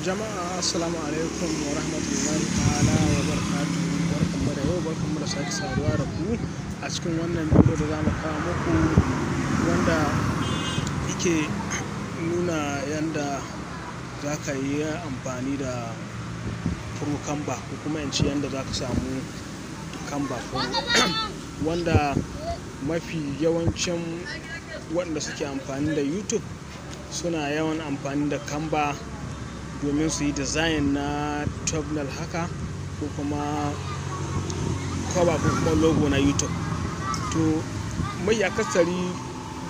Jama'a, assalamu alaikum wa rahmatullahi ta'ala wa barakatuhu. Barkanmu da yau, barkanmu da sake saduwa da ku a cikin wannan bidiyo da zamu kawo muku, wanda yake nuna yanda za ka yi amfani da Pro Canva, ko kuma in ce yanda za ka samu Canva Pro, wanda mafi yawancin waɗanda suke amfani da YouTube suna yawan amfani da Canva domin su yi design na thumbnail haka, ko kuma cover, ko kuma logo na YouTube. To, mai akasari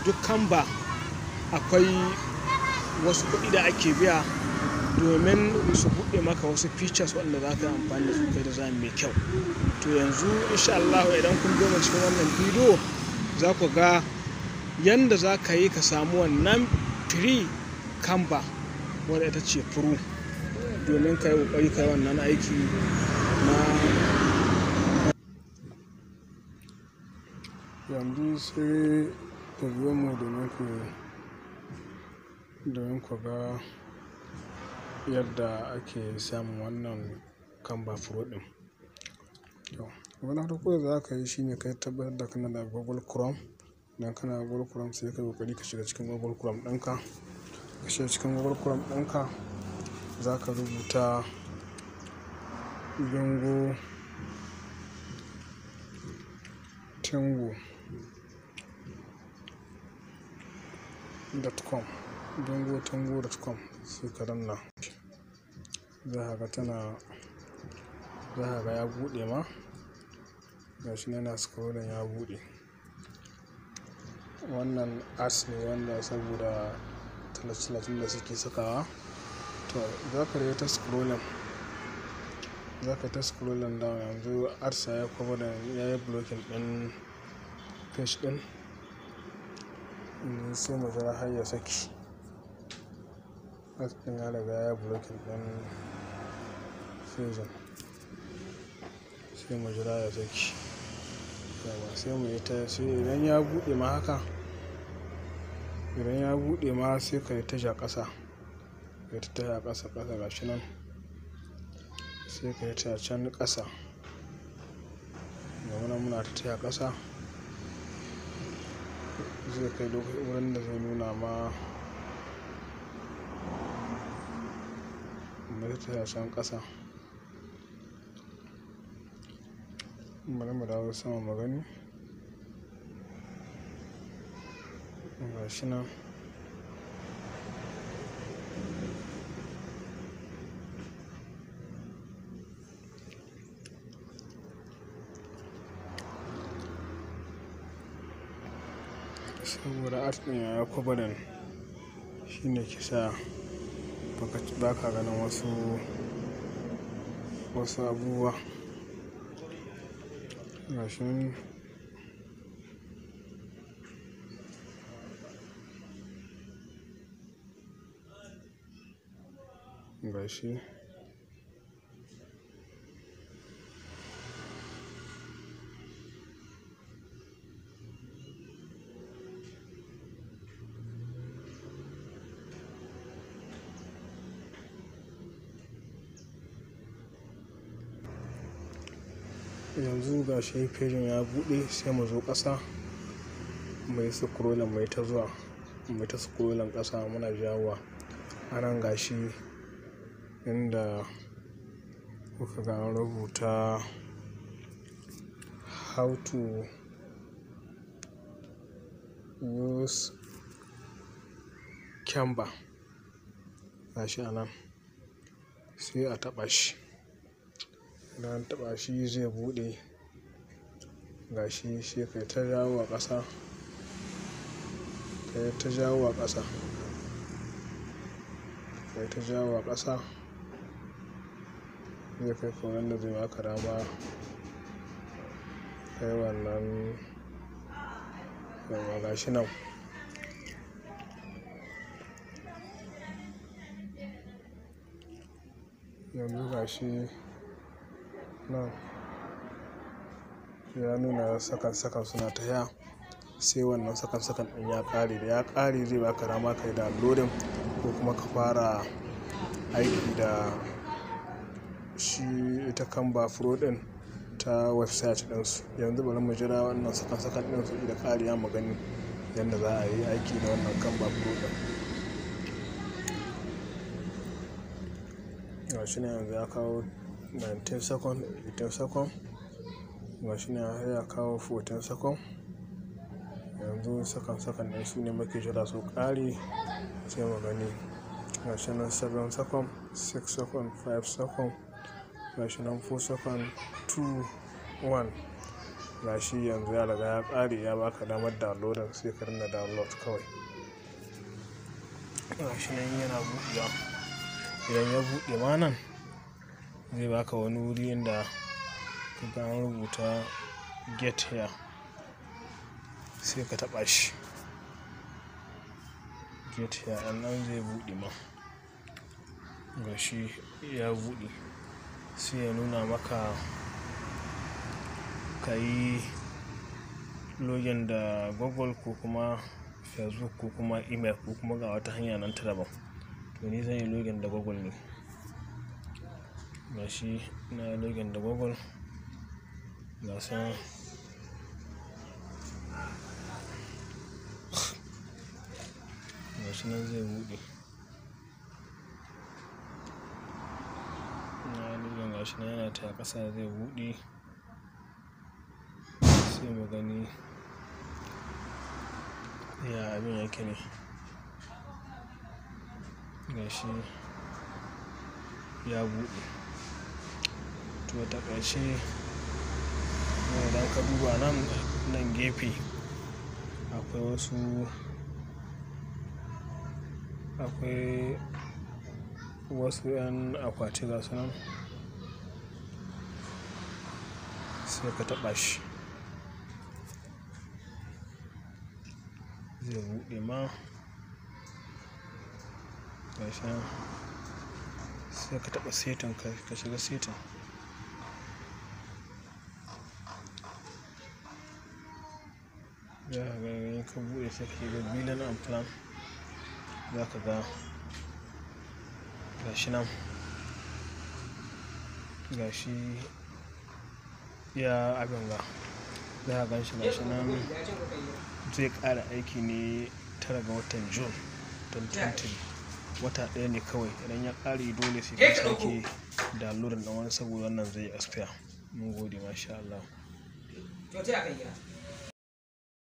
duk Canva akwai wasu kuɗi da ake biya domin su buɗe maka wasu features waɗanda za ka yi amfani da su kai design mai kyau. To, yanzu insha Allah idan kun biyo mu cikin wannan bidiyo, za ku ga yanda za ka yi ka samu wannan free Canva, wadda ita ce Pro, domin ka yi ƙoƙari ka yi wannan aiki na yanzu. Sai ku biyo mu domin ku ga yadda ake samun wannan Canva Pro ɗin. To, abu na farko da za ka yi shine ka tabbatar da kana da Google Chrome. Idan kana da Google Chrome, sai ka yi ƙoƙari ka shiga cikin Google Chrome ɗinka. Ka shiga cikin Google Chrome ɗinka, za ka rubuta bingotango.com, bingotango.com, sai ka danna. Za ka ga ya buɗe ma. Gashi nan yana scrolling, ya buɗe. Wannan ads ne wanda saboda tallace-tallacen da suke sakawa. To, za ka yi ta scrolling, za ka ta scrolling down. Yanzu ads ya cover da ya yi blocking ɗin page ɗin. Yanzu sai mu jira har ya saki. Ads ɗin ya riga ya blocking ɗin page, sai mu jira ya saki. Yauwa, sai mu yi ta sai idan ya buɗe ma haka, idan ya buɗe ma, sai ka yi ta ja ƙasa, ka yi ta ja ƙasa ƙasa. Gashi nan, sai ka yi ta can ƙasa. Ga mu muna ta taya ƙasa, zai kai wurin da zai nuna ma. Mu ta taya can ƙasa. Bari mu dawo sama mu gani. Gashi nan. Saboda ad ɗin ya covering, shine ke sa ba ka ganin wasu abubuwa. Gashi nan. Gashi. Yanzu gashi page ya buɗe, sai mu zo ƙasa mu yi scrolling, mu yi ta zuwa, mu yi ta scrolling ƙasa muna jawowa. A nan gashi inda kuka ga an rubuta "How to use Canva". Gashi a nan, sai a taɓa shi. Idan an taɓa shi, zai buɗe. Gashi, sai kai ta jawowa ƙasa, kai ta jawowa ƙasa, kai ta jawowa ƙasa, zai kai ka wurin da zai baka dama kai wannan. Yauwa, gashi nan. Yanzu gashi nan ya nuna sakan sakan suna tafiya, sai wannan sakan sakan ɗin ya ƙare. Da ya ƙare, zai baka dama ka yi downloading ko kuma ka fara aiki da shi ita Canva Pro ɗin ta website ɗinsu. Yanzu bari mu jira wannan sakan-sakan ɗin su ida ƙarewa mu gani yadda za a yi aiki da wannan Canva Pro ɗin. Ga shi nan yanzu ya kawo 19 second, 18 second. Ga shi nan ya kawo 14 second. Yanzu sakan-sakan ɗin su ne muke jira su ƙare sai mu gani. Ga shi nan 7 second, 6 second, 5 second. Ga shi nan 4 second, 2, 1. Ga shi yanzu ya riga ya ƙare, ya baka damar downloading, sai ka danna download kawai. Ga shi nan yana buɗewa. Idan ya buɗe ma nan zai baka wani wuri inda kaga an rubuta get here, sai ka taɓa shi. Get here nan zai buɗe ma. Ga shi ya buɗe, sai ya nuna maka ka yi login da Google ko kuma Facebook ko kuma email ko kuma ga wata hanya nan ta daban. To ni zan yi login da Google ne. Ga shi na yi login da Google. Ga su nan. Ga shi nan zai buɗe. Na yi login, ga shi nan yana ta ƙasa zai buɗe. Sai mu gani ya abin yake ne. Ga shi ya buɗe. To ta ƙarshe idan ka duba nan, nan gefe akwai wasu, akwai wasu 'yan akwati ga su nan. Sai ka taɓa shi. Zai buɗe ma. Ga shi nan. Sai ka taɓa setting, ka shiga setting. Za ka ga in ka buɗe sai ka shiga billing and plan. Za ka ga ga shi nan. Ga shi ya abin ga. Za ka gan shi ga shi nan zai ƙara aiki ne 9 ga watan June 2020. Wata ɗaya ne kawai. Idan ya ƙare dole sai ka sake downloading ɗin wani saboda wannan zai expire. Mun gode, masha Allah.